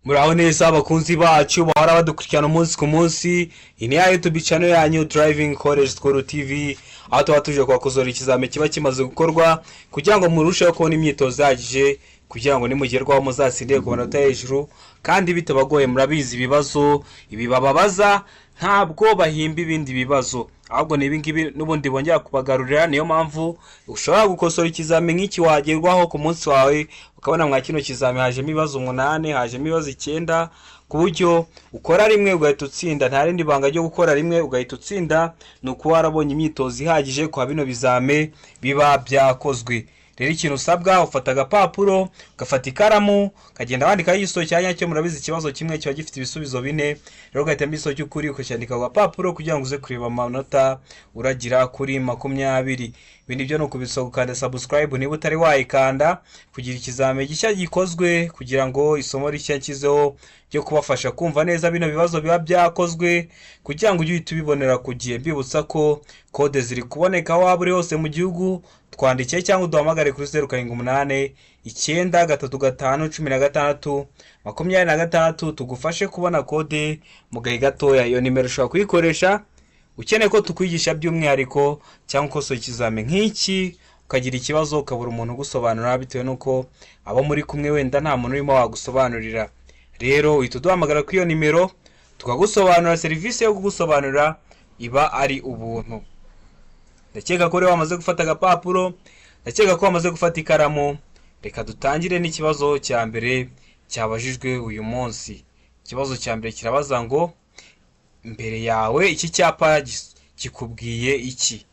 Muraho neza abakunzi bacu bahora badukurikirana umunsi ku munsi. Iyi ni ya YouTube channel yanyu Driving College School TV, aho tuba tuje kubakosora ikizami kiba kimaze gukorwa kugira ngo murusheho kubona imyitozo ihagije, kugira ngo nimugerwaho muzatsindire ku manota hejuru kandi bitabagoye. Murabizi, ibibazo ibi bababaza ntabwo bahimba ibindi bibazo, ahubwo ni ibingibi n'ubundi bongera kubagarurira. Niyo mpamvu ushobora gukosora ikizami nk'iki, wagerwaho ku munsi wawe ukabona mwa kino kizami hajemo ibibazo umunani, hajemo ibibazo icyenda, ku buryo ukora rimwe ugahita utsinda. Nta rindi banga ryo gukora rimwe ugahita utsinda, ni ukuba warabonye imyitozo ihagije kwa bino bizame biba byakozwe. Rero ikintu usabwa, ufata agapapuro, ugafata ikaramu, ukagenda wandikaho igisubizo cya nyacyo. Murabizi, ikibazo kimwe kiba gifite ibisubizo bine. Rero ugahitamo igisubizo cy'ukuri ukacyandika ku gapapuro kugira ngo uze kureba amanota uragira kuri 20. Ibindi byo ni ukubisaba gukanda subscribe niba utari wayikanda, kugira ikizami gishya gikozwe, kugira ngo isomo rishya nshyizeho ryo kubafasha kumva neza bino bibazo biba byakozwe, kugira ngo ujye uhita ubibonera ku gihe. Mbibutsa ko kode ziri kuboneka aho waba uri hose mu gihugu. Twandikiye cyangwa uduhamagare kuri 0789351626, tugufashe kubona kode mu gahe gatoya. Iyo nimero ushobora kuyikoresha ukeneye ko tukwigisha by'umwihariko, cyangwa ukosora ikizami nk'iki ukagira ikibazo ukabura umuntu ugusobanurira, bitewe n'uko abo muri kumwe wenda nta muntu urimo wagusobanurira. Rero uhita uduhamagara kuri iyo nimero tukagusobanurira. Serivisi yo kugusobanurira iba ari ubuntu. Ndakeka ko rero wamaze gufata agapapuro, ndakeka ko wamaze gufata ikaramu. Reka dutangire n'ikibazo cya mbere cyabajijwe uyu munsi. Ikibazo cya mbere kirabaza ngo: imbere yawe iki cyapa kikubwiye iki?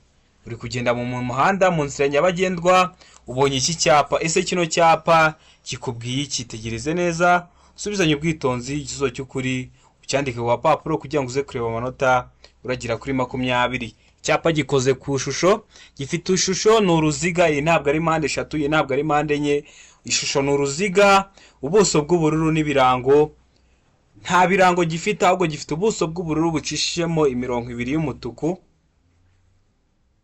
Uri kugenda mu muhanda, mu nzira nyabagendwa, ubonye iki cyapa. Ese kino cyapa kikubwiye iki? Tegereze neza, usubizanye ubwitonzi, igisubizo cy'ukuri ucyandike ku gapapuro kugira ngo uze kureba amanota uragira kuri 20. Icyapa gikoze ku ishusho, gifite ishusho ni uruziga. Iyi ntabwo ari mpande eshatu, iyi ntabwo ari mpande enye. Ishusho ni uruziga, ubuso bw'ubururu n'ibirango. Nta birango gifite, ahubwo gifite ubuso bw'ubururu bucishijemo imirongo ibiri y'umutuku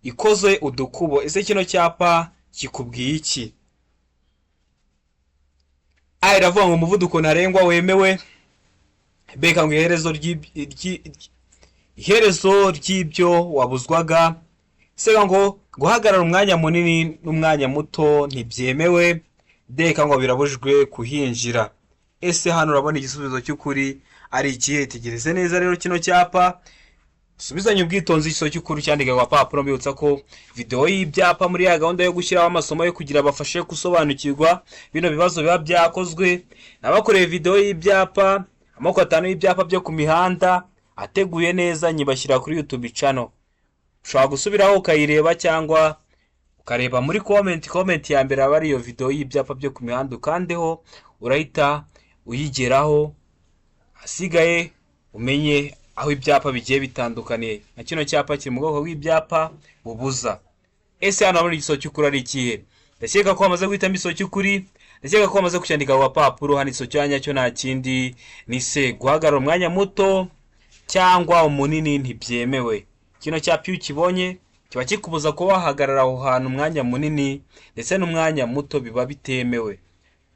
ikoze udukubo. Ese kino cyapa kikubwiye iki? A iravuga ngo umuvuduko ntarengwa wemewe. B ngo iherezo ry'ibyo wabuzwaga. C ngo guhagarara umwanya munini n'umwanya muto ntibyemewe. D ngo birabujijwe kuhinjira. Ese hano urabona igisubizo cy'ukuri ari ikihe? Tegereze neza rero kino cyapa, usubizanye ubwitonzi, igisubizo cy'ukuri cyandika ku gapapuro. Mbibutsa ko videwo y'ibyapa muri ya gahunda yo gushyiraho amasomo yo kugira bafashe gusobanukirwa bino bibazo biba byakozwe, nabakoreye videwo y'ibyapa, amoko atanu y'ibyapa byo ku mihanda, ateguye neza, nyibashyira kuri YouTube channel. Ushobora gusubiraho ukayireba cyangwa ukareba muri comment. Comment ya mbere aba ari iyo videwo y'ibyapa byo ku mihanda, ukandeho urahita uyigeraho, ahasigaye umenye aho ibyapa bigiye bitandukaniye. Nka kino cyapa kiri mu bwoko bw'ibyapa bubuza. Ese hano urabona igisubizo cy'ukuri ari ikihe? Ndakeka ko wamaze guhitamo igisubizo cy'ukuri, ndakeka ko wamaze kucyandika ku gapapuro. Hano igisubizo cya nyacyo nta kindi, ni C, guhagarara umwanya muto cyangwa umunini ntibyemewe. Kino cyapa iyo ukibonye kiba kikubuza kuba wahagarara aho hantu umwanya munini ndetse n'umwanya muto, biba bitemewe.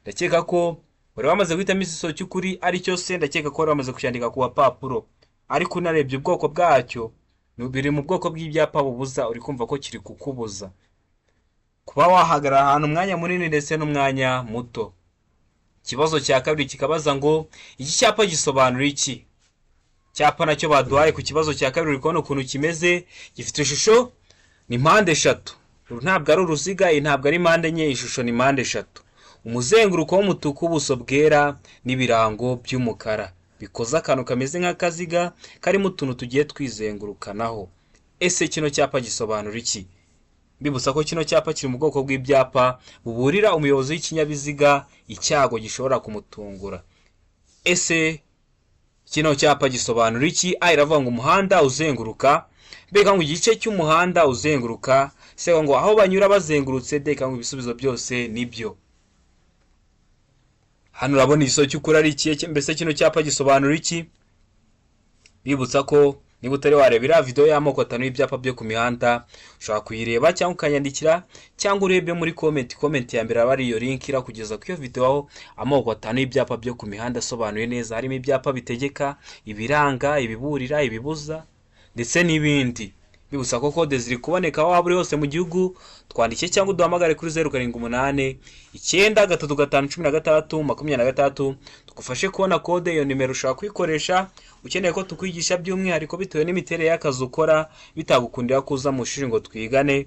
Ndakeka ko wari wamaze guhitamo igisubizo cy'ukuri aricyo C. Ndakeka ko wari wamaze kucyandika ku gapapuro. Ariko unarebye ubwoko bwacyo, biri mu bwoko bw'ibyapa bubuza. Uri kumva ko kiri kukubuza kuba wahagarara ahantu umwanya munini ndetse n'umwanya muto. Ikibazo cya kabiri kikabaza ngo: iki cyapa gisobanura iki? Cyapa nacyo baduhaye ku kibazo cya kabiri, uri kubona ukuntu kimeze. Gifite ishusho ni mpande eshatu. Uru ntabwo ari uruziga, iyi ntabwo ari mpande enye, ishusho ni mpande eshatu, umuzenguruko w'umutuku, ubuso bwera n'ibirango by'umukara bikoze akantu kameze nk'akaziga karimo utuntu tugiye twizengurukanaho. Ese kino cyapa gisobanura iki? Mbibutsa ko kino cyapa kiri mu bwoko bw'ibyapa buburira umuyobozi w'ikinyabiziga icyago gishobora kumutungura. Ese kino cyapa gisobanura iki? A iravuga ngo umuhanda uzenguruka, B ngo igice cy'umuhanda uzenguruka, C ngo aho banyura bazengurutse, D ngo ibisubizo byose nibyo. Hano urabona igisubizo cy'ukuri ari ikihe? Mbese kino cyapa gisobanura iki? Bibutsa ko Niba utari wareba iriya video y'amoko atanu y'ibyapa byo ku mihanda, ushobora kuyireba cyangwa ukanyandikira, cyangwa urebe muri comment. Comment ya mbere aba ari iyo link irakugeza ku iyo video, aho amoko atanu y'ibyapa byo ku mihanda asobanuye neza. Harimo ibyapa bitegeka, ibiranga, ibiburira, ibibuza ndetse n'ibindi. Bibutsa ko kode ziri kuboneka aho waba uri hose mu gihugu. Twandike cyangwa uduhamagare kuri 0789351626, tugufashe kubona kode. Iyo nimero ushobora kuyikoresha ukeneye ko tukwigisha by'umwihariko bitewe n'imiterere y'akazi ukora, bitagukundira kuza mu ishuri ngo twigane,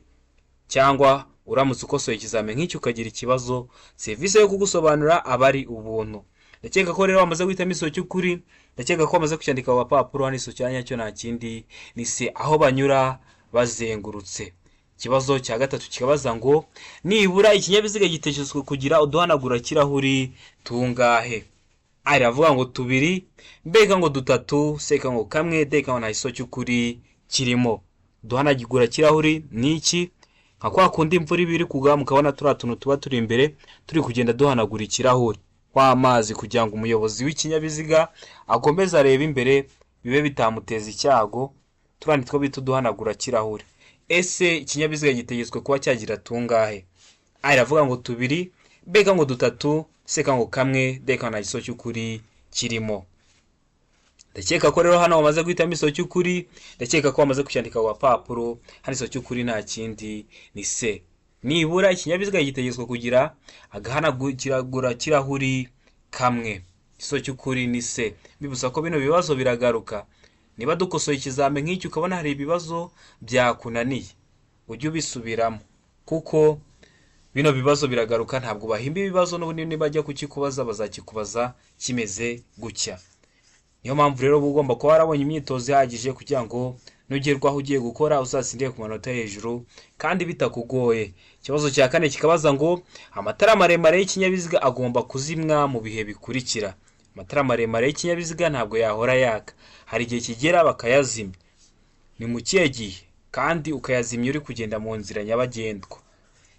cyangwa uramutse ukosoye ikizami nk'iki ukagira ikibazo, serivisi yo kugusobanurira aba ari ubuntu. Ndakeka ko rero wamaze guhitamo igisubizo cy'ukuri, ndakeka ko wamaze kucyandika ku gapapuro. Hano igisubizo cya nyacyo nta kindi, ni C, aho banyura bazengurutse. Ikibazo cya gatatu kikabaza ngo: nibura ikinyabiziga gitekerezwa kugira uduhanagura kirahuri tungahe? A iravuga ngo tubiri, B ngo dutatu, C ngo kamwe, D ngo nta gisubizo cy'ukuri kirimo. Duhanagura kirahuri ni iki? Nka kwa kundi imvura iba iri kugwa, mukabona turiya tuntu tuba turi imbere turi kugenda duhanagura ikirahuri w'amazi, kugira ngo umuyobozi w'ikinyabiziga akomeze arebe imbere, bibe bitamuteza icyago. Turiya nitwo bita uduhanagura kirahuri. Ese ikinyabiziga gitegetswe kuba cyagira tungahe? A iravuga ngo tubiri, B ngo dutatu, C ngo kamwe, D ngo nta gisubizo cy'ukuri kirimo. Ndakeka ko rero hano wamaze guhitamo igisubizo cy'ukuri, ndakeka ko wamaze kucyandika ku gapapuro. Hano igisubizo cy'ukuri nta kindi, ni C. Nibura ikinyabiziga gitegetswe kugira agahanagura kirahuri kamwe. Igisubizo cy'ukuri ni C. Bibutsa ko bino bibazo biragaruka. Niba dukosoye ikizami nk'iki ukabona hari ibibazo byakunaniye, ujye ubisubiramo, kuko bino bibazo biragaruka. Ntabwo bahimba ibibazo, n'ubundi nibajya kukikubaza bazakikubaza kimeze gutya. Niyo mpamvu rero uba ugomba kuba warabonye imyitozo ihagije, kugira ngo nugerwaho ugiye gukora uzatsindire ku manota hejuru kandi bitakugoye. Ikibazo cya kane kikabaza ngo: amatara maremare y'ikinyabiziga agomba kuzimwa mu bihe bikurikira. Amatara maremare y'ikinyabiziga ntabwo yahora yaka, hari igihe kigera bakayazimya. Ni mu kihe gihe, kandi ukayazimya uri kugenda mu nzira nyabagendwa?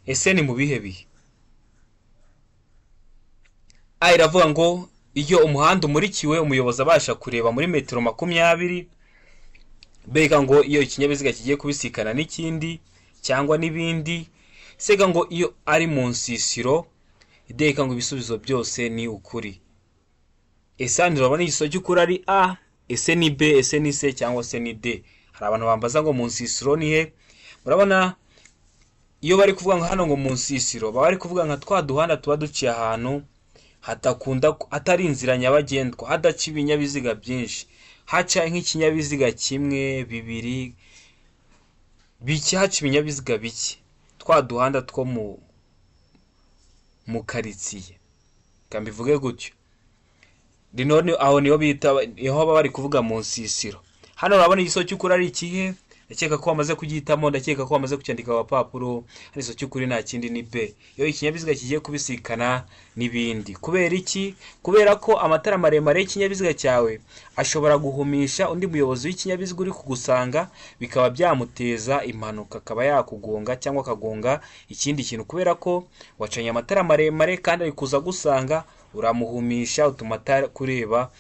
Ese ni mu bihe bihe? A iravuga ngo iyo umuhanda umurikiwe, umuyobozi abasha kureba muri metero 20. B ngo iyo ikinyabiziga kigiye kubisikana n'ikindi cyangwa n'ibindi. C ngo iyo ari mu nsisiro. D ngo ibisubizo byose ni ukuri. Ese hano urabona igisubizo cy'ukuri ari A, ese ni B, ese ni C, cyangwa se ni D? Hari abantu bambaza ngo mu nsisiro ni he? Murabona iyo bari kuvuga ngo hano ngo mu nsisiro, baba bari kuvuga nka twa duhanda tuba duciye ahantu hatakunda, hatari inzira nyabagendwa, hadaca ibinyabiziga byinshi, haca nk'ikinyabiziga kimwe, bibiri, bike, haca ibinyabiziga bike, twa duhanda two mu karitsiye, reka mbivuge gutyo. Rino aho niho bita, niho baba bari kuvuga mu nsisiro. Hano urabona igisubizo cy'ukuri ari ikihe? Ndakeka ko wamaze kugihitamo, ndakeka ko wamaze kucyandika ku gapapuro. Hano igisubizo cy'ukuri nta kindi, ni B, iyo ikinyabiziga kigiye kubisikana n'ibindi. Kubera iki? Kubera ko amatara maremare y'ikinyabiziga cyawe ashobora guhumisha undi muyobozi w'ikinyabiziga uri kugusanga, bikaba byamuteza impanuka, akaba yakugonga cyangwa akagonga ikindi kintu, kubera ko wacanye amatara maremare kandi ari kuza agusanga, uramuhumisha, utuma atakureba,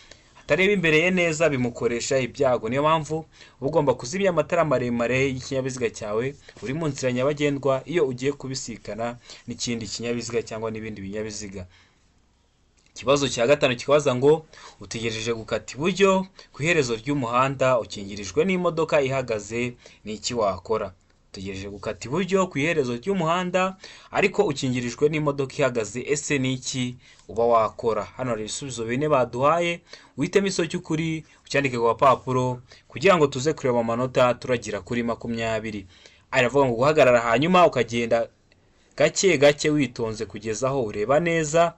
atareba imbere ye neza, bimukoresha ibyago. Niyo mpamvu uba ugomba kuzimya amatara maremare y'ikinyabiziga cyawe uri mu nzira nyabagendwa, iyo ugiye kubisikana n'ikindi kinyabiziga cyangwa n'ibindi binyabiziga. Ikibazo cya gatanu kikabaza ngo: utegereje gukata iburyo ku iherezo ry'umuhanda, ukingirijwe n'imodoka ihagaze, ni iki wakora? Utegereje gukata iburyo ku iherezo ry'umuhanda, ariko ukingirijwe n'imodoka ihagaze, ese ni iki uba wakora? Hano hari ibisubizo bine baduhaye, uhitemo igisubizo cy'ukuri, ucyandike ku gapapuro, kugira ngo tuze kureba amanota turagira kuri 20. Aravuga ngo guhagarara, hanyuma ukagenda gake gake witonze kugeza aho ureba neza.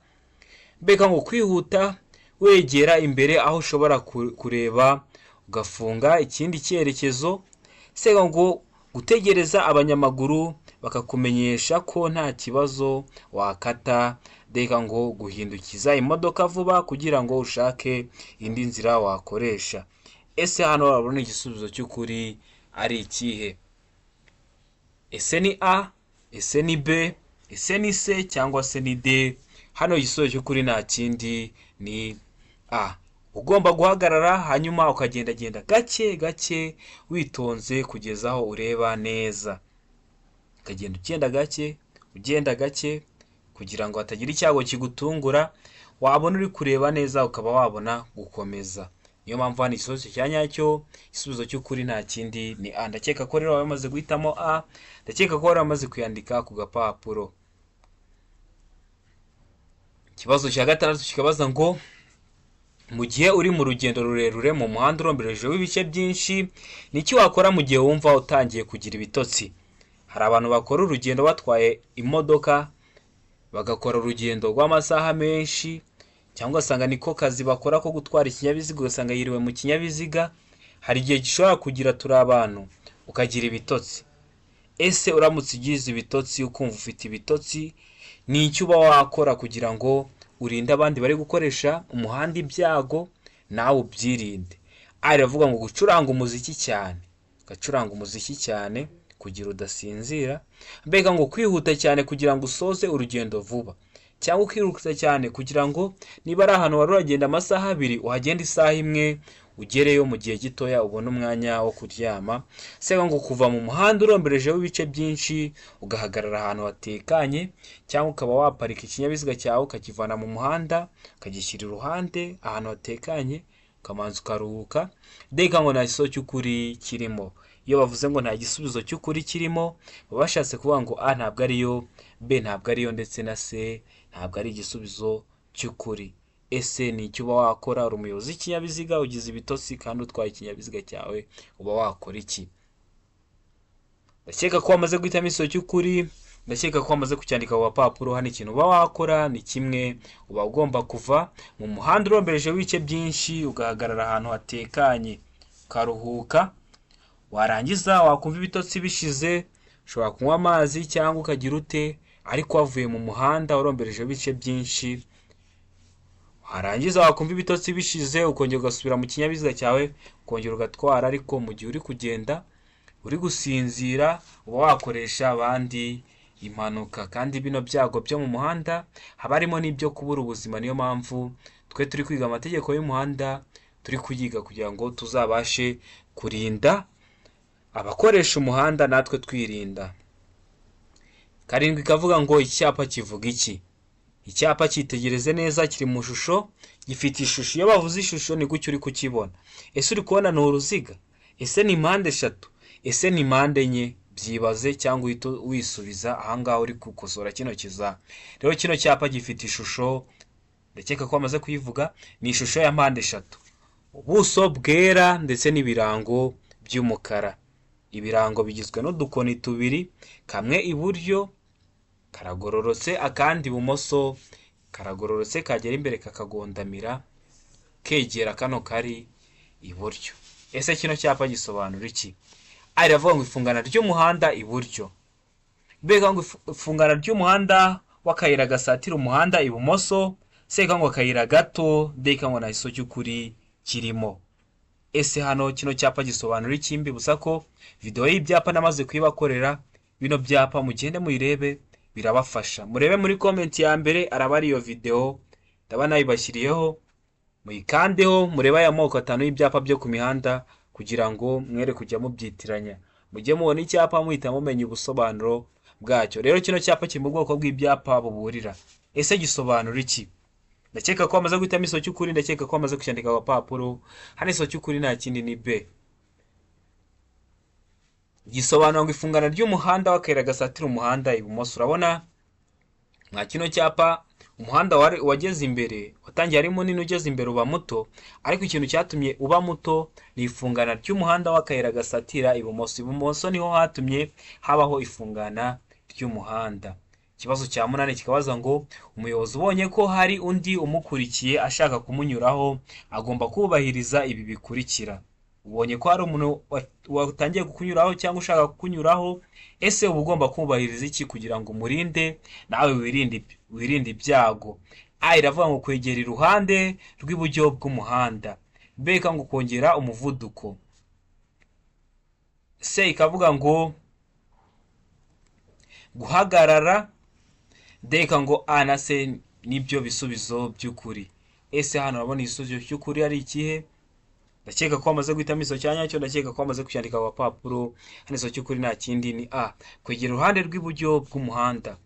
B ngo kwihuta wegera imbere aho ushobora kureba, ugafunga ikindi cyerekezo. C ngo gutegereza abanyamaguru bakakumenyesha ko nta kibazo wakata. D ngo guhindukiza imodoka vuba kugira ngo ushake indi nzira wakoresha. Ese hano urabona igisubizo cy'ukuri ari ikihe? Ese ni A, ese ni B, ese ni C, cyangwa se ni D? Hano igisubizo cy'ukuri nta kindi, ni A. Ugomba guhagarara hanyuma ukagendagenda gake gake witonze kugeza aho ureba neza. Ukagenda ugenda gake, ugenda gake kugira ngo hatagira icyago kigutungura, wabona uri kureba neza ukaba wabona gukomeza. Niyo mpamvu hano igisubizo cya nyacyo, igisubizo cy'ukuri nta kindi ni A. Ndakeka ko rero wamaze guhitamo A, ndakeka ko wari wamaze kuyandika ku gapapuro. Ikibazo cya gatandatu kikabaza ngo mu gihe uri mu rugendo rurerure mu muhanda urombereje w'ibice byinshi, ni iki wakora mu gihe wumva utangiye kugira ibitotsi? Hari abantu bakora urugendo batwaye imodoka, bagakora urugendo rw'amasaha menshi, cyangwa ugasanga niko kazi bakora ko gutwara ikinyabiziga, ugasanga yiriwe mu kinyabiziga. Hari igihe gishobora kugira, turi abantu, ukagira ibitotsi. Ese uramutse ugize ibitotsi, ukumva ufite ibitotsi, ni iki uba wakora kugira ngo urinde abandi bari gukoresha umuhanda ibyago, nawe ubyirinde? A iravuga ngo gucuranga umuziki cyane, ugacuranga umuziki cyane kugira udasinzira. Mbega ngo kwihuta cyane kugira ngo usoze urugendo vuba, cyangwa ukihuta cyane kugira ngo niba ari ahantu wari uragenda amasaha 2 uhagende isaha 1, ugereyo mu gihe gitoya ubone umwanya wo kuryama. Se ngo kuva mu muhanda uromberejeho ibice byinshi ugahagarara ahantu hatekanye, cyangwa ukaba waparika ikinyabiziga cyawe ukakivana mu muhanda ukagishyira iruhande ahantu hatekanye, ukamanza ukaruhuka. Ndeka ngo nta gisubizo cy'ukuri kirimo. Iyo bavuze ngo nta gisubizo cy'ukuri kirimo, baba bashatse kuvuga ngo A ntabwo ariyo, B ntabwo ariyo, ndetse na C ntabwo ari igisubizo cy'ukuri. Ese ni icyo uba wakora uri umuyobozi w'ikinyabiziga, ugize ibitotsi kandi utwaye ikinyabiziga cyawe, uba wakora iki? Ndakeka ko wamaze guhitamo igisubizo cy'ukuri, ndakeka ko wamaze kucyandika ku gapapuro. Hano ikintu uba wakora ni kimwe, uba ugomba kuva mu muhanda urombereje w'ibice byinshi, ugahagarara ahantu hatekanye ukaruhuka. Warangiza wakumva ibitotsi bishize, ushobora kunywa amazi cyangwa ukagira ute, ariko wavuye mu muhanda urombereje ibice byinshi. Warangiza wakumva ibitotsi bishize, ukongera ugasubira mu kinyabiziga cyawe, ukongera ugatwara. Ariko mu gihe uri kugenda uri gusinzira, uba wakoresha abandi impanuka, kandi bino byago byo mu muhanda haba harimo n'ibyo kubura ubuzima. Niyo mpamvu twe turi kwiga amategeko y'umuhanda, turi kuyiga kugira ngo tuzabashe kurinda abakoresha umuhanda natwe twirinda. 7 ikavuga ngo icyapa kivuga iki? Icyapa cyitegereze neza, kiri mu shusho, gifite ishusho. Iyo bavuze ishusho ni gutyo uri kukibona. Ese uri kubona ni uruziga? Ese ni mpande eshatu? Ese ni mpande enye? Byibaze cyangwa uhite wisubiza ahangaha uri gukosora kino kizami. Rero kino cyapa gifite ishusho, ndakeka ko bamaze kuyivuga, ni ishusho ya mpande eshatu, ubuso bwera ndetse n'ibirango by'umukara. Ibirango bigizwe n'udukoni tubiri, kamwe iburyo karagororotse, akandi ibumoso karagororotse, kagera imbere kakagondamira kegera kano kari iburyo. Ese kino cyapa gisobanura iki? A iravuga ngo ifungana ry'umuhanda iburyo, B ngo ifungana ry'umuhanda w'akayira gasatira umuhanda ibumoso, C ngo akayira gato, D ngo nta gisubizo cy'ukuri kirimo. Ese hano kino cyapa gisobanura iki? Mbibutsa ko videwo y'ibyapa namaze kuyibakorera. Bino byapa mugende muyirebe, birabafasha. Murebe muri comment ya mbere araba ari iyo videwo, ndaba nayibashyiriyeho, muyikandeho murebe aya moko 5 y'ibyapa byo ku mihanda, kugira ngo mwere kujya mubyitiranya, mujye mubona icyapa muhita mumenya ubusobanuro bwacyo. Rero kino cyapa kiri mu bwoko bw'ibyapa buburira. Ese gisobanura iki? Ndakeka ko wamaze guhitamo igisubizo cy'ukuri, ndakeka ko wamaze kucyandika ku gapapuro. Hano igisubizo cy'ukuri nta kindi ni B. Gisobanura ngo ifungana ry'umuhanda w'akayira gasatira umuhanda ibumoso. Urabona nka kino cyapa, umuhanda wari wageze imbere watangiye ari munini, ugeze imbere uba muto, ariko ikintu cyatumye uba muto ni ifungana ry'umuhanda w'akayira gasatira ibumoso. Ibumoso niho hatumye habaho ifungana ry'umuhanda. Ikibazo cya 8 kikabaza ngo umuyobozi ubonye ko hari undi umukurikiye ashaka kumunyuraho agomba kubahiriza ibi bikurikira. Ubonye ko hari umuntu watangiye kukunyuraho cyangwa ushaka kukunyuraho, ese uba ugomba kubahiriza iki kugira ngo umurinde nawe wirinde ibyago? A iravuga ngo kwegera iruhande rw'iburyo bw'umuhanda, B ngo kongera umuvuduko, C ikavuga ngo guhagarara, D ngo A na C nibyo bisubizo by'ukuri. Ese hano urabona igisubizo cy'ukuri ari ikihe? Ndakeka ko wamaze guhitamo igisubizo cya nyacyo, ndakeka ko wamaze kucyandika ku gapapuro. Hano igisubizo cy'ukuri nta kindi ni A, kwegera uruhande rw'iburyo bw'umuhanda.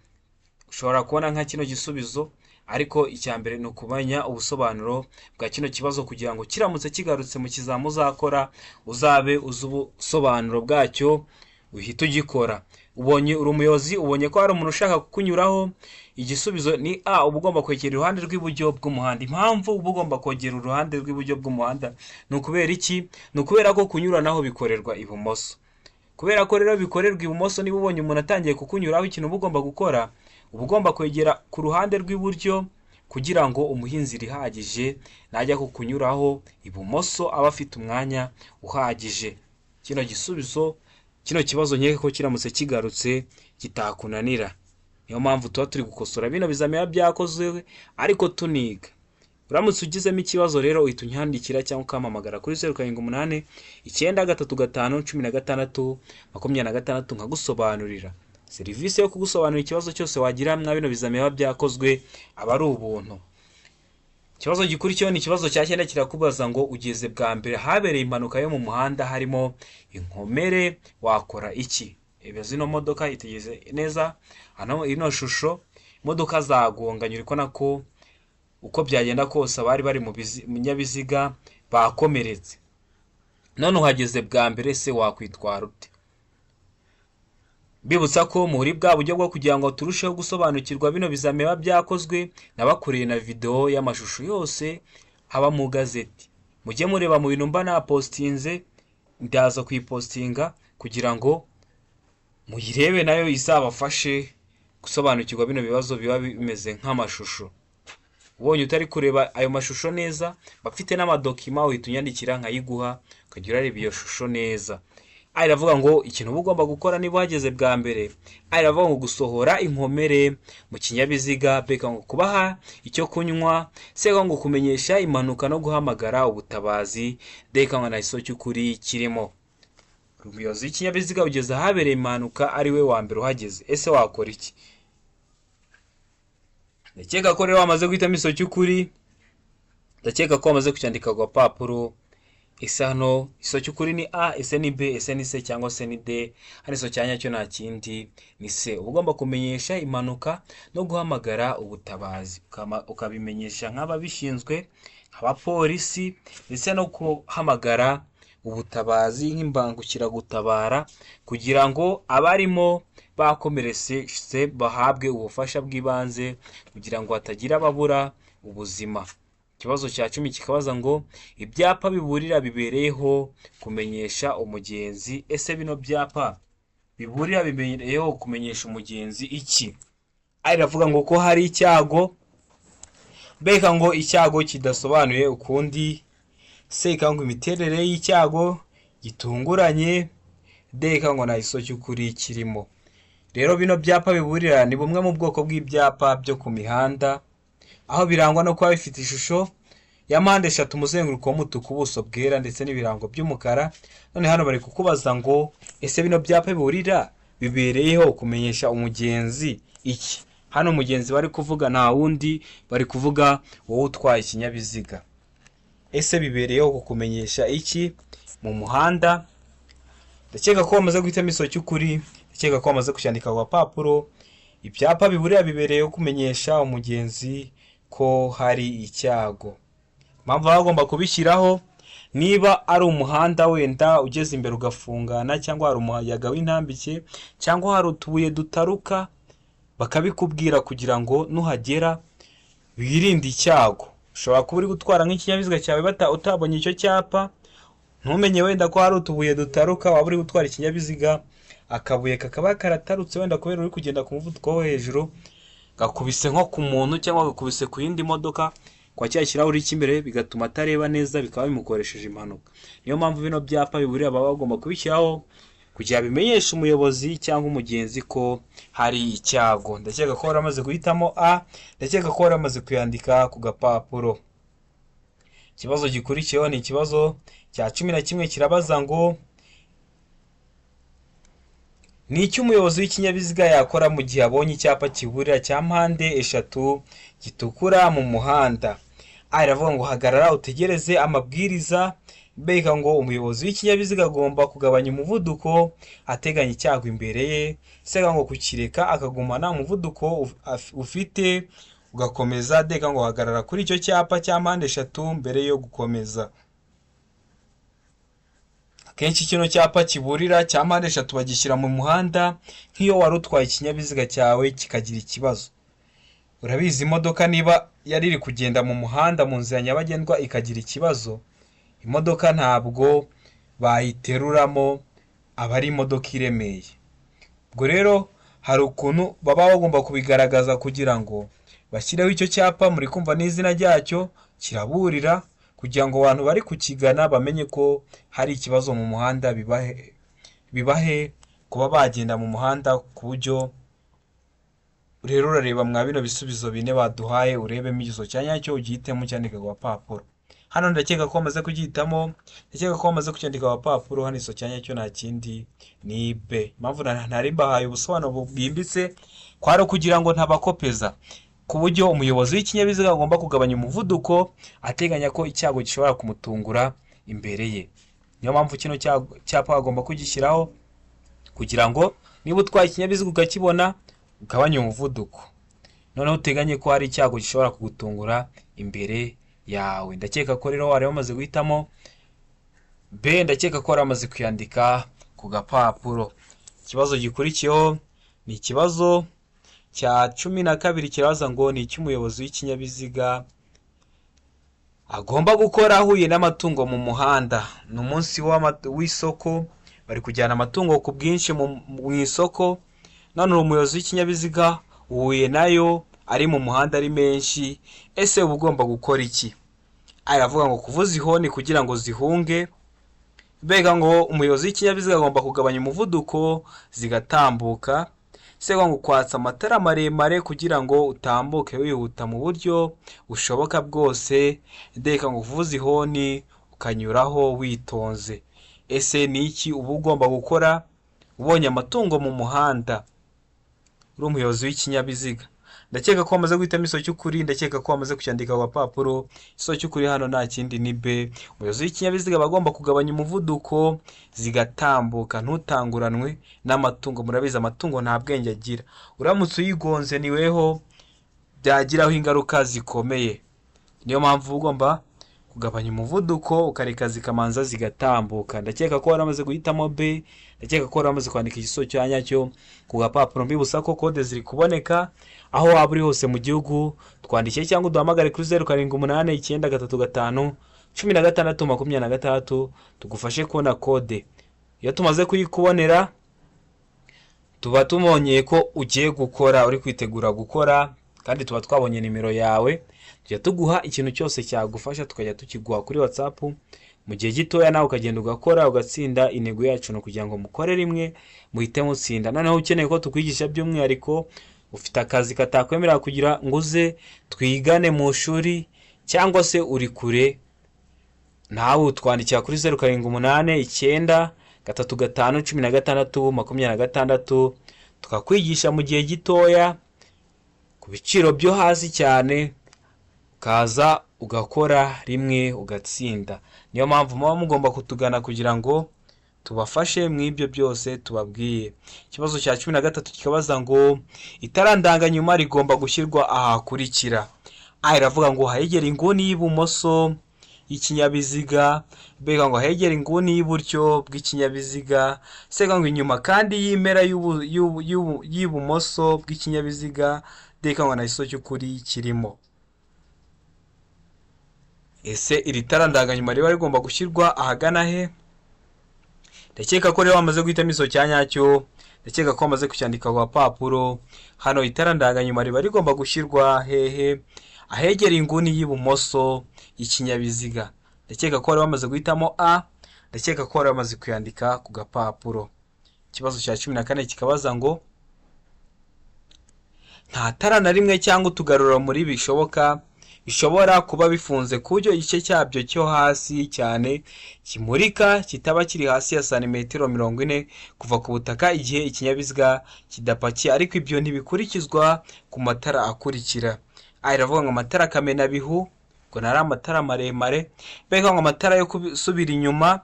Ushobora kubona nka kino gisubizo, ariko icya mbere ni ukumenya ubusobanuro bwa kino kibazo kugira ngo kiramutse kigarutse mu kizami uzakora uzabe uzi ubusobanuro bwacyo uhite ugikora. Ubonye uri umuyobozi, ubonye ko hari umuntu ushaka kukunyuraho, igisubizo ni A, uba ugomba kwegera iruhande rw'iburyo bw'umuhanda. Impamvu uba ugomba kwegera uruhande rw'iburyo bw'umuhanda ni ukubera iki? Ni ukubera ko kunyuranaho bikorerwa ibumoso. Kubera ko rero bikorerwa ibumoso, niba ubonye umuntu atangiye kukunyuraho, ikintu uba ugomba gukora, uba ugomba kwegera ku ruhande rw'iburyo kugira ngo umuhe inzira ihagije, najya kukunyuraho ibumoso aba afite umwanya uhagije. Kino gisubizo, kino kibazo nkeka ko kiramutse kigarutse kitakunanira. Niyo mpamvu tuba turi gukosora bino bizamini biba byakozwe ariko tuniga. Uramutse ugizemo ikibazo rero uhita unyandikira cyangwa ukampamagara kuri 0789351626 nkagusobanurira. Serivisi yo kugusobanurira ikibazo cyose wagira mwa bino bizamini biba byakozwe aba ari ubuntu. Ikibazo gikurikiyeho ni ikibazo cya 9, kirakubaza ngo ugeze bwa mbere habereye impanuka yo mu muhanda harimo inkomere, wakora iki? Reba zino modoka, itegereze neza hano ino shusho, imodoka zagonganye, uri kubona ko uko byagenda kose abari bari mu binyabiziga bakomeretse. None uhageze bwa mbere, se wakwitwara ute? Mbibutsa ko muri bwa buryo bwo kugira ngo turusheho gusobanukirwa bino bizamini biba byakozwe, nabakoreye na videwo y'amashusho yose haba mu gazeti. Mujye mureba mu bintu mba napostinze, ndaza kuyipostinga kugira ngo muyirebe nayo izabafashe gusobanukirwa bino bibazo biba bimeze nk'amashusho. Ubonye utari kureba ayo mashusho neza, bafite n'amadokima, uhita unyandikira nkayiguha ukajya urareba iyo shusho neza. A iravuga ngo ikintu uba ugomba gukora niba uhageze bwa mbere, A iravuga ngo gusohora inkomere mu kinyabiziga, B ngo kubaha icyo kunywa, C ngo kumenyesha impanuka no guhamagara ubutabazi, D ngo nta gisubizo cy'ukuri kirimo. Umuyobozi w'ikinyabiziga ugeze ahabereye impanuka ari we wa mbere uhageze, ese wakora iki? Ndakeka ko rero wamaze guhitamo igisubizo cy'ukuri, ndakeka ko wamaze kucyandika ku gapapuro. Ese hano igisubizo cy'ukuri ni A, ese ni B, ese ni C cyangwa se ni D? Hano igisubizo cya nyacyo nta kindi ni C. Uba ugomba kumenyesha impanuka no guhamagara ubutabazi, ukabimenyesha nk'ababishinzwe, abapolisi, ndetse no guhamagara ubutabazi nk'imbangukiragutabara kugira ngo abarimo bakomeretse bahabwe ubufasha bw'ibanze kugira ngo hatagira ababura ubuzima. Ikibazo cya 10 kikabaza ngo ibyapa biburira bibereyeho kumenyesha umugenzi. Ese bino byapa biburira bibereyeho kumenyesha umugenzi iki? A iravuga ngo ko hari icyago, B ngo icyago kidasobanuye ukundi, C ngo imiterere y'icyago gitunguranye, D ngo nta gisubizo cy'ukuri kirimo. Rero bino byapa biburira ni bumwe mu bwoko bw'ibyapa byo ku mihanda, aho birangwa no kuba bifite ishusho ya mpande eshatu, umuzenguruko w'umutuku, ubuso bwera ndetse n'ibirango by'umukara. None hano bari kukubaza ngo ese bino byapa biburira bibereyeho kumenyesha umugenzi iki? Hano umugenzi bari kuvuga nta wundi, bari kuvuga wowe utwaye ikinyabiziga. Ese bibereyeho kukumenyesha iki mu muhanda? Ndakeka ko wamaze guhitamo igisubizo cy'ukuri, ndakeka ko wamaze kucyandika ku gapapuro. Ibyapa biburira bibereyeho kumenyesha umugenzi ko hari icyago. Impamvu baba bagomba kubishyiraho, niba ari umuhanda wenda ugeze imbere ugafungana, cyangwa hari umuyaga w'intambike, cyangwa hari utubuye dutaruka, bakabikubwira kugira ngo nuhagera wirinde icyago. Ushobora kuba uri gutwara nk'ikinyabiziga cyawe utabonye icyo cyapa, ntumenye wenda ko hari utubuye dutaruka, waba uri gutwara ikinyabiziga akabuye kakaba karatarutse wenda kubera uri kugenda ku muvuduko wo hejuru, gakubise nko ku muntu cyangwa gakubise ku yindi modoka kwa cya kirahuri cy'imbere, bigatuma atareba neza, bikaba bimukoresheje impanuka. Niyo mpamvu bino byapa biburira baba bagomba kubishyiraho kugira bimenyeshe umuyobozi cyangwa umugenzi ko hari icyago. Ndakeka ko wari wamaze guhitamo A, ndakeka ko wari wamaze kuyandika ku gapapuro. Ikibazo gikurikiyeho ni ikibazo cya 11, kirabaza ngo ni iki umuyobozi w'ikinyabiziga yakora mu gihe abonye icyapa kiburira cya mpande eshatu gitukura mu muhanda? A iravuga ngo hagarara utegereze amabwiriza. B ikavuga ngo umuyobozi w'ikinyabiziga agomba kugabanya umuvuduko ateganya icyago imbere ye. C ikavuga ngo kukireka akagumana umuvuduko ufite ugakomeza. D ikavuga ngo hagarara kuri icyo cyapa cya mpande eshatu mbere yo gukomeza. Akenshi kino cyapa kiburira cya mpande eshatu bagishyira mu muhanda nk'iyo wari utwaye ikinyabiziga cyawe kikagira ikibazo. Urabizi, imodoka niba yari iri kugenda mu muhanda mu nzira nyabagendwa ikagira ikibazo, imodoka ntabwo bayiteruramo, aba ari imodoka iremeye. Ubwo rero hari ukuntu baba bagomba kubigaragaza kugira ngo bashyireho icyo cyapa. Muri kumva n'izina ryacyo kiraburira, kugira ngo abantu bari kukigana bamenye ko hari ikibazo mu muhanda, bibahe kuba bagenda mu muhanda ku buryo. Rero urareba mwa bino bisubizo bine baduhaye, urebemo igisubizo cya nyacyo, ugihitemo, cyandike ku gapapuro. Hano ndakeka ko wamaze kugihitamo, ndakeka ko wamaze kucyandika ku gapapuro. Hano igisubizo cya nyacyo nta kindi, ni B. Impamvu ntari mbahaye ubusobanuro bwimbitse kwari ukugira ngo ntabakopeza, ku buryo umuyobozi w'ikinyabiziga agomba kugabanya umuvuduko ateganya ko icyago gishobora kumutungura imbere ye. Niyo mpamvu kino cyapa agomba kugishyiraho, kugira ngo niba utwaye ikinyabiziga ukakibona, ugabanye umuvuduko, noneho uteganye ko hari icyago gishobora kugutungura imbere yawe. Ndakeka ko rero wari wamaze guhitamo B, ndakeka ko wari wamaze kuyandika ku gapapuro. Ikibazo gikurikiyeho ni ikibazo cya 12, kirabaza ngo ni icy'umuyobozi w'ikinyabiziga agomba gukora ahuye n'amatungo mu muhanda. Ni umunsi w'isoko, bari kujyana amatungo ku bwinshi mu isoko, none uri umuyobozi w'ikinyabiziga, uhuye nayo ari mu muhanda ari menshi. Ese uba ugomba gukora iki? Aravuga ngo kuvuza ihoni kugira ngo zihunge. Mbega ngo umuyobozi w'ikinyabiziga agomba kugabanya umuvuduko zigatambuka. Se ngo kwatsa amatara maremare kugira ngo utambuke wihuta mu buryo bushoboka bwose. Ndeka ngo kuvuza ihoni ukanyuraho witonze. Ese ni iki uba ugomba gukora ubonye amatungo mu muhanda, uri umuyobozi w'ikinyabiziga? Ndakeka ko wamaze guhitamo igisubizo cy'ukuri, ndakeka ko wamaze kucyandika ku gapapuro. Igisubizo cy'ukuri hano nta kindi, ni B. Umuyobozi w'ikinyabiziga aba agomba kugabanya umuvuduko zigatambuka, ntutanguranwe n'amatungo. Murabizi, amatungo nta bwenge agira, uramutse uyigonze ni weho byagiraho ingaruka zikomeye. Niyo mpamvu uba ugomba kugabanya umuvuduko, ukareka zikamanza zigatambuka. Ndakeka ko waramaze guhitamo B, ndakeka ko waramaze kwandika igisubizo cya nyacyo ku gapapuro. Mbibutsa ko kode ziri kuboneka aho waba uri hose mu gihugu. Twandikiye cyangwa uduhamagare kuri 0789351626, tugufashe kubona kode. Iyo tumaze kuyikubonera, tuba tubonye ko ugiye gukora, uri kwitegura gukora, kandi tuba twabonye nimero yawe. Tujya tuguha ikintu cyose cyagufasha, tukajya tukiguha kuri WhatsApp mu gihe gitoya, nawe ukagenda ugakora ugatsinda. Intego yacu ni ukugira ngo mukore rimwe muhite mutsinda. Noneho ukeneye ko tukwigisha by'umwihariko, ufite akazi katakwemerera kugira ngo uze twigane mu ishuri, cyangwa se uri kure, nawe utwandikira kuri 0789351626, tukakwigisha mu gihe gitoya ku biciro byo hasi cyane, ukaza ugakora rimwe ugatsinda. Niyo mpamvu muba mugomba kutugana kugira ngo tubafashe mu ibyo byose tubabwiye. Ikibazo cya 13 kikabaza ngo itara ndanganyuma rigomba gushyirwa ahakurikira. A iravuga ngo ahegera inguni y'ibumoso y'ikinyabiziga, B ngo ahegera inguni y'iburyo bw'ikinyabiziga, C ngo inyuma kandi y'impera y'ibumoso bw'ikinyabiziga, D ngo nta gisubizo cy'ukuri kirimo. Ese iri tara ndanganyuma riba rigomba gushyirwa ahagana he? Ndakeka ko rero wamaze guhitamo igisubizo cya nyacyo, ndakeka ko wamaze kucyandika ku gapapuro. Hano itara ndanganyuma riba rigomba gushyirwa hehe? Ahegera inguni y'ibumoso y'ikinyabiziga. Ndakeka ko wari wamaze guhitamo A, ndakeka ko wari wamaze kuyandika ku gapapuro. Ikibazo cya 14 kikabaza ngo nta tara na rimwe cyangwa utugarurarumuri bishoboka bishobora kuba bifunze ku buryo igice cyabyo cyo hasi cyane kimurika kitaba kiri hasi ya santimetero 40 kuva ku butaka igihe ikinyabiziga kidapakiye, ariko ibyo ntibikurikizwa ku matara akurikira. A iravuga ngo amatara kamenabihu Ubwo nari amatara maremare. B ngo amatara yo gusubira inyuma,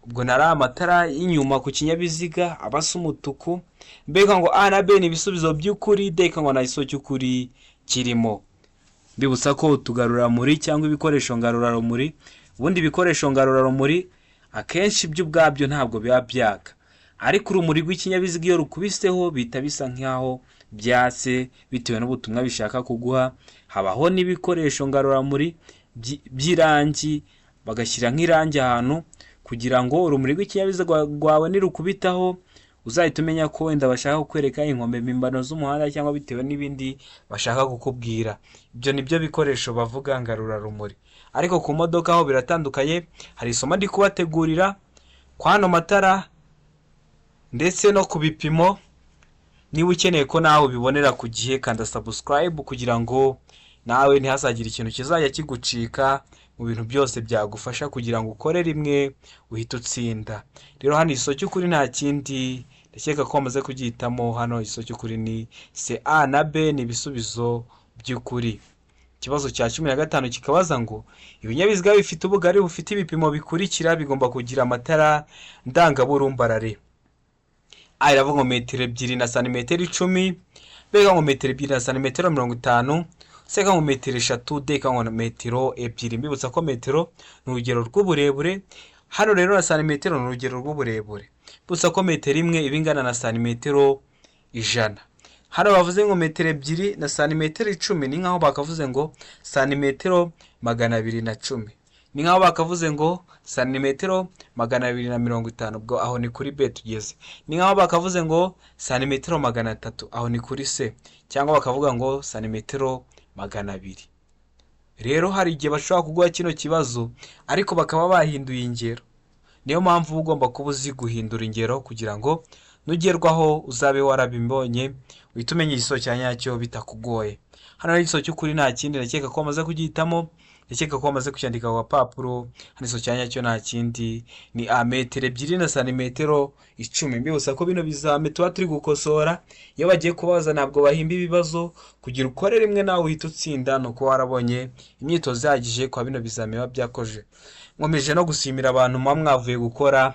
ubwo nari amatara y'inyuma ku kinyabiziga aba asa umutuku. Mbega ngo A na B ni ibisubizo by'ukuri, D ngo nta gisubizo cy'ukuri kirimo. Mbibutsa ko utugarurarumuri cyangwa ibikoresho ngarurarumuri, ubundi ibikoresho ngarurarumuri akenshi byo ubwabyo ntabwo biba byaka, ariko urumuri rw'ikinyabiziga iyo rukubiseho bihita bisa nk'aho byatse bitewe n'ubutumwa bishaka kuguha. Habaho n'ibikoresho ngarurarumuri by'irangi, bagashyira nk'irangi ahantu kugira ngo urumuri rw'ikinyabiziga rwawe nirukubitaho uzahita umenya ko wenda bashaka kukwereka inkombe mpimbano z'umuhanda cyangwa bitewe n'ibindi bashaka kukubwira. Ibyo ni byo bikoresho bavuga ngarurarumuri. Ariko ku modoka ho biratandukanye, hari isomo ndi kubategurira kw'ano matara ndetse no ku bipimo. Niba ukeneye ko nawe ubibonera ku gihe, kanda subscribe kugira ngo nawe ntihazagire ikintu kizajya kigucika mu bintu byose byagufasha kugira ngo ukore rimwe uhite utsinda. Rero hano igisubizo cy'ukuri nta kindi, ndakeka ko wamaze kugihitamo. Hano igisubizo cy'ukuri ni C, A na B ni ibisubizo by'ukuri. Ikibazo cya 15 kikabaza ngo ibinyabiziga bifite ubugari bufite ibipimo bikurikira bigomba kugira amatara ndangaburumbarare. A iravuga ngo metero 2 na santimetero 10, B ngo metero 2 na santimetero 50, C ngo metero 3, D ngo metero 2. Mbibutsa ko metero ni urugero rw'uburebure, hano rero na santimetero ni urugero rw'uburebure. Mbibutsa ko metero imwe iba ingana na santimetero 100. Hano bavuze ngo metero 2 na santimetero 10, ni nkaho bakavuze ngo santimetero 210, ni nkaho bakavuze ngo santimetero 250, ubwo aho ni kuri B tugeze. Ni nkaho bakavuze ngo santimetero 300, aho ni kuri C, cyangwa bakavuga ngo santimetero 200. Rero hari igihe bashobora kuguha kino kibazo ariko bakaba bahinduye ingero. Niyo mpamvu uba ugomba kuba uzi guhindura ingero kugira ngo nugerwaho uzabe warabibonye, uhite umenya igisubizo cya nyacyo bitakugoye. Hano hari igisubizo cy'ukuri nta kindi, ndakeka ko wamaze kugihitamo, ndakeka ko wamaze kucyandika ku gapapuro. Hano igisubizo cya nyacyo nta kindi ni A, metero 2 na santimetero 10. Mbibutsa ko bino bizame tuba turi gukosora, iyo bagiye kubaza ntabwo bahimba ibibazo, kugira ukore rimwe nawe uhita utsinda, ni uko warabonye imyitozo ihagije kwa bino bizame biba byakoje. Nkomeje no gushimira abantu muba mwavuye gukora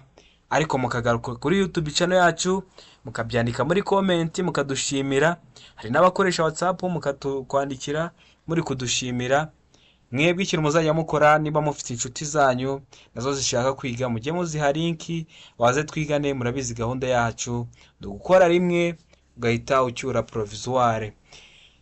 ariko mukagaruka kuri YouTube channel yacu, mukabyandika muri comment mukadushimira. Hari n'abakoresha WhatsApp mukatwandikira muri kudushimira. Mwebwe ikintu muzajya mukora, niba mufite inshuti zanyu nazo zishaka kwiga, mujye muziha link baze twigane. Murabizi gahunda yacu ni ugukora rimwe ugahita ucyura provisoire.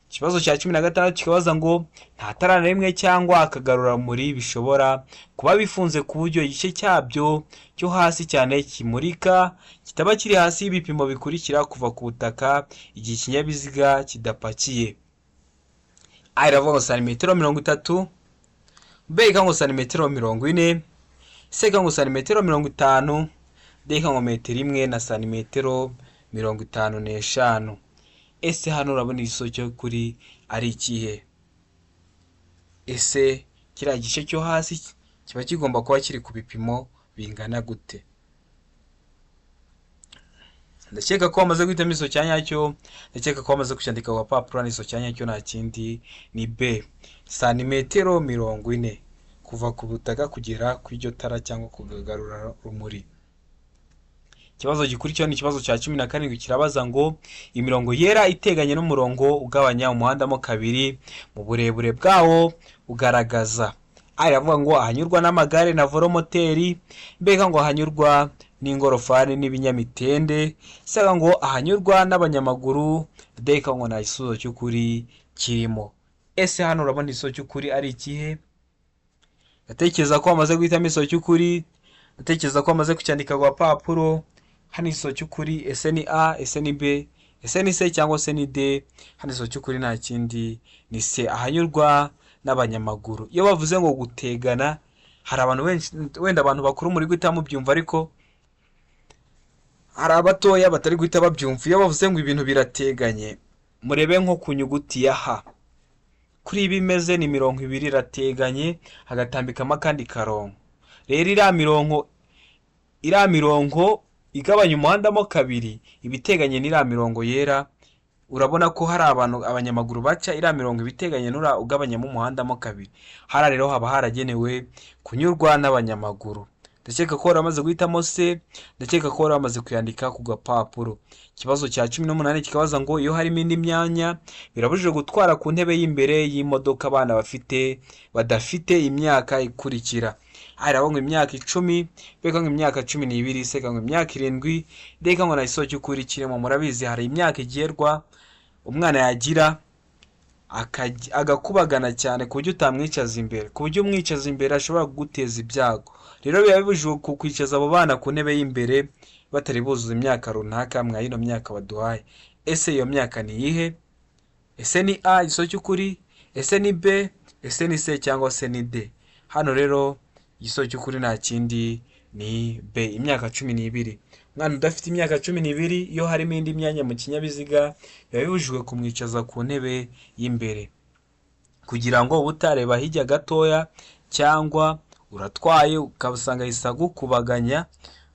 Ikibazo cya 16 kikabaza ngo nta tara na rimwe cyangwa akagarurarumuri bishobora kuba bifunze ku buryo igice cyabyo cyo hasi cyane kimurika kitaba kiri hasi y'ibipimo bikurikira kuva ku butaka igihe ikinyabiziga kidapakiye. A iravuga ngo santimetero 30, B ikavuga ngo santimetero 40, C ikavuga ngo santimetero 50, D ikavuga ngo metero 1 na santimetero 55. Ese hano urabona igisubizo cy'ukuri ari ikihe? Ese kiriya gice cyo hasi kiba kigomba kuba kiri ku bipimo bingana gute? Ndakeka ko wamaze guhitamo igisubizo cya nyacyo, ndakeka ko wamaze kucyandika ku gapapuro. Igisubizo cya nyacyo nta kindi ni B, santimetero 40 kuva ku butaka kugera ku iryo tara cyangwa ku kagarurarumuri. Ikibazo gikurikiyeho ni ikibazo cya 17, kirabaza ngo imirongo yera iteganye n'umurongo ugabanya umuhanda mo kabiri mu burebure bwawo ugaragaza. A iravuga ngo ahanyurwa n'amagare na velomoteri, B ngo ahanyurwa n'ingorofani n'ibinyamitende, C ngo ahanyurwa n'abanyamaguru, D ngo nta gisubizo cy'ukuri kirimo. Ese hano urabona igisubizo cy'ukuri ari ikihe? Ndatekereza ko wamaze guhitamo igisubizo cy'ukuri, ndatekereza ko wamaze kucyandika ku gapapuro. Hano igisubizo cy'ukuri ese ni A, ese ni B, ese ni C cyangwa se ni D? Hano igisubizo cy'ukuri nta kindi ni C, ahanyurwa n'abanyamaguru. Iyo bavuze ngo gutegana, hari abantu benshi, wenda abantu bakuru muri guhita mubyumva, ariko hari abatoya batari guhita babyumva. Iyo bavuze ngo ibintu birateganye, murebe nko ku nyuguti ya H, kuri ibi imeze ni mirongo ibiri irateganye, hagatambikamo akandi karongo. Rero iriya mirongo igabanya umuhanda mo kabiri iba iteganye n'iriya mirongo yera. Urabona ko hari abantu abanyamaguru baca, iriya mirongo iba iteganye n'uriya ugabanyamo umuhanda mo kabiri. Hariya rero haba haragenewe kunyurwa n'abanyamaguru. Ndakeka ko wari wamaze guhitamo C, ndakeka ko wari wamaze kuyandika ku gapapuro. Ikibazo cya 18 kikabaza ngo iyo harimo indi myanya, birabujijwe gutwara ku ntebe y'imbere y'imodoka abana bafite badafite imyaka ikurikira. A iravuga ngo imyaka 10, B ngo imyaka 12, C ngo imyaka 7, D ngo nta gisubizo cy'ukuri kirimo. Murabizi hari imyaka igerwa umwana yagira agakubagana cyane ku buryo utamwicaza imbere, ku buryo umwicaza imbere ashobora kuguteza ibyago. Rero biba bibujijwe kwicaza abo bana ku ntebe y'imbere batari buzuza imyaka runaka mwa ino myaka baduhaye. Ese iyo myaka ni iyihe? Ese ni A igisubizo cy'ukuri? Ese ni B? Ese ni C cyangwa se ni D? Hano rero igisubizo cy'ukuri nta kindi ni B, imyaka 12. Umwana udafite imyaka 12, iyo harimo indi myanya mu kinyabiziga, biba bibujijwe kumwicaza ku ntebe y'imbere, kugira ngo ube utareba hirya gatoya, cyangwa uratwaye ukabasanga ahise agukubaganya,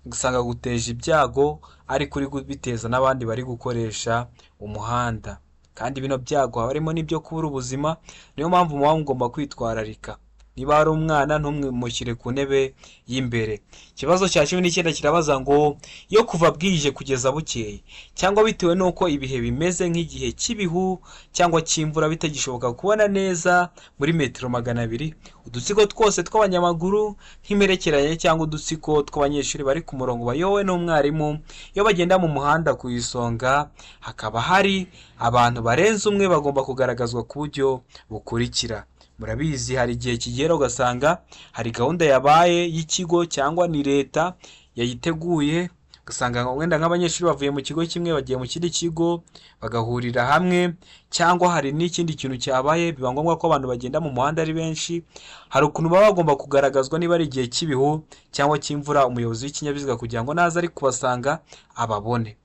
ugasanga aguteje ibyago ariko uri kubiteza n'abandi bari gukoresha umuhanda. Kandi bino byago haba harimo n'ibyo kubura ubuzima, niyo mpamvu muba mugomba kwitwararika. Niba hari umwana ntumushyire ku ntebe y'imbere. Ikibazo cya 19 kirabaza ngo iyo kuva bwije kugeza bukeye, cyangwa bitewe n'uko ibihe bimeze nk'igihe cy'ibihu cyangwa cy'imvura bitagishoboka kubona neza muri metero 200, udutsiko twose tw'abanyamaguru nk'imperekeranye cyangwa udutsiko tw'abanyeshuri bari ku murongo bayobowe n'umwarimu, iyo bagenda mu muhanda ku isonga hakaba hari abantu barenze umwe, bagomba kugaragazwa ku buryo bukurikira. Murabizi hari igihe kigera ugasanga hari gahunda yabaye y'ikigo cyangwa ni leta yayiteguye, ugasanga wenda nk'abanyeshuri bavuye mu kigo kimwe bagiye mu kindi kigo bagahurira hamwe, cyangwa hari n'ikindi kintu cyabaye biba ngombwa ko abantu bagenda mu muhanda ari benshi. Hari ukuntu baba bagomba kugaragazwa niba ari igihe cy'ibihu cyangwa cy'imvura, umuyobozi w'ikinyabiziga kugira ngo naza ari kubasanga ababone.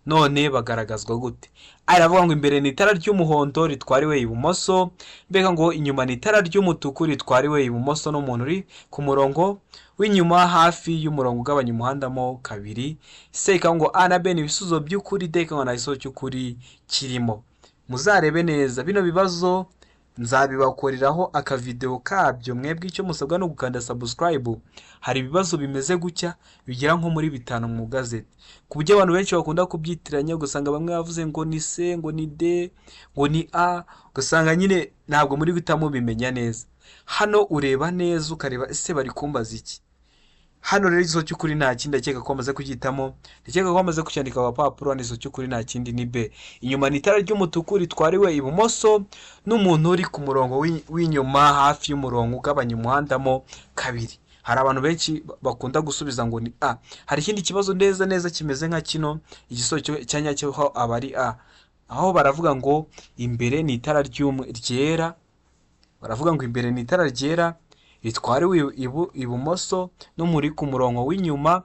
None bagaragazwa gute? A iravuga ngo imbere ni itara ry'umuhondo ritwariwe ibumoso, mbega ngo inyuma ni itara ry'umutuku ritwariwe ibumoso n'umuntu uri ku murongo w'inyuma hafi y'umurongo ugabanya umuhanda mo kabiri. C ikavuga ngo A na B ni ibisubizo by'ukuri, D ikavuga ngo nta gisubizo cy'ukuri kirimo. Muzarebe neza bino bibazo, nzabibakoreraho akavideo kabyo. Mwebwe icyo musabwa ni ugukanda subscribe. Hari ibibazo bimeze gutya bigera nko muri bitanu mu gazeti, ku buryo abantu benshi bakunda kubyitiranya, ugasanga bamwe bavuze ngo ni C, ngo ni D, ngo ni A, ugasanga nyine ntabwo muri guhita mubimenya neza. Hano ureba neza ukareba ese bari kumbaza iki. Hano rero igisubizo cy'ukuri nta kindi, ndakeka ko bamaze kugihitamo, ndakeka ko bamaze kucyandika ku gapapuro. Hano igisubizo cy'ukuri nta kindi ni B. Inyuma ni itara ry'umutuku ritwariwe ibumoso n'umuntu uri ku murongo w'inyuma hafi y'umurongo ugabanya umuhanda mo kabiri. Hari abantu benshi bakunda gusubiza ngo ni A. Hari ikindi kibazo neza neza kimeze nka kino, igisubizo cya nyacyo ho aba ari A. Aho baravuga ngo imbere ni itara ryera, baravuga ngo imbere ni itara ryera ritwariwe ibumoso n'umuri ku murongo w'inyuma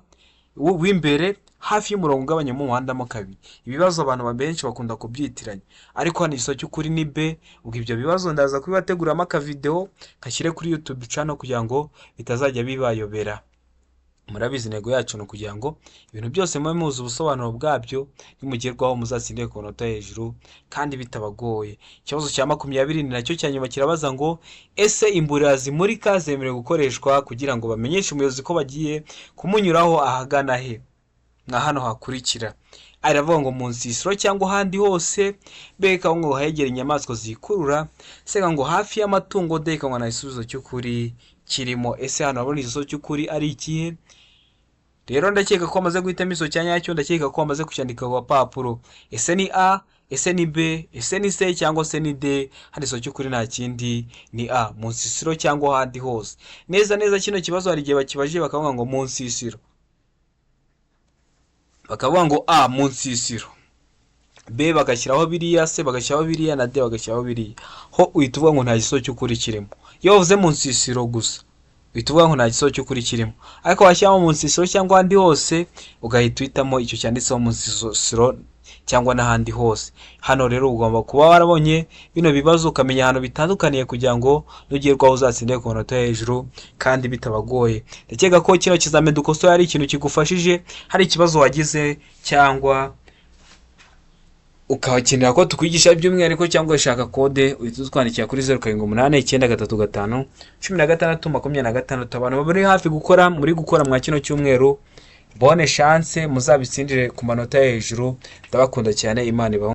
w'imbere hafi y'umurongo ugabanyamo umuhanda mo kabiri. Ibibazo abantu benshi bakunda kubyitiranya, ariko hano igisubizo cy'ukuri ni B. Ubwo ibyo bibazo ndaza kubibateguramo akavideo kashyire kuri YouTube channel kugira ngo bitazajya bibayobera. Murabizi intego yacu ni ukugira ngo ibintu byose mube muzi ubusobanuro bwabyo, nimugerwaho muzatsinde ku manota hejuru kandi bitabagoye. Ikibazo cya 20 ni nacyo cya nyuma kirabaza ngo ese imburira zimurika zemerewe gukoreshwa kugira ngo bamenyeshe umuyobozi ko bagiye kumunyuraho ahagana he? Nka hano hakurikira. Aravuga ngo mu nsisiro cyangwa ahandi hose, B ngo hegere inyamaswa zikurura, C ngo hafi y'amatungo, D ngo nta gisubizo cy'ukuri kirimo. Ese hano urabona igisubizo cy'ukuri ari ikihe? Rero ndakeka ko wamaze guhitamo igisubizo cya nyacyo, ndakeka ko wamaze kucyandika ku gapapuro. Ese ni A, ese ni B, ese ni C cyangwa se ni D? Hano igisubizo cy'ukuri nta kindi ni A, mu nsisiro cyangwa ahandi hose. Neza neza kino kibazo hari igihe bakibajije bakavuga ngo mu nsisiro, bakavuga ngo A mu nsisiro, B bagashyiraho biriya, C bagashyiraho biriya na D bagashyiraho biriya. Ho uhita uvuga ngo nta gisubizo cy'ukuri kirimo. Iyo bavuze mu nsisiro gusa uhita uvuga ngo nta gisubizo cy'ukuri kirimo, ariko washyiramo mu nsisiro cyangwa ahandi hose ugahita uhitamo icyo cyanditseho mu nsisiro cyangwa n'ahandi hose. Hano rero ugomba kuba warabonye bino bibazo ukamenya ahantu bitandukaniye kugira ngo nugerwaho uzatsinde ku manota hejuru kandi bitabagoye. Ndakeka ko kino kizamini dukosoye hari ikintu kigufashije, hari ikibazo wagize cyangwa Ukakenera ko tukwigisha by'umwihariko cyangwa ugashaka kode, uhita utwandikira kuri 0789351626. Abantu bari hafi gukora, muri gukora mwa kino cyumweru, bonne chance, muzabitsindire ku manota yo hejuru. Ndabakunda cyane, Imana ibahe.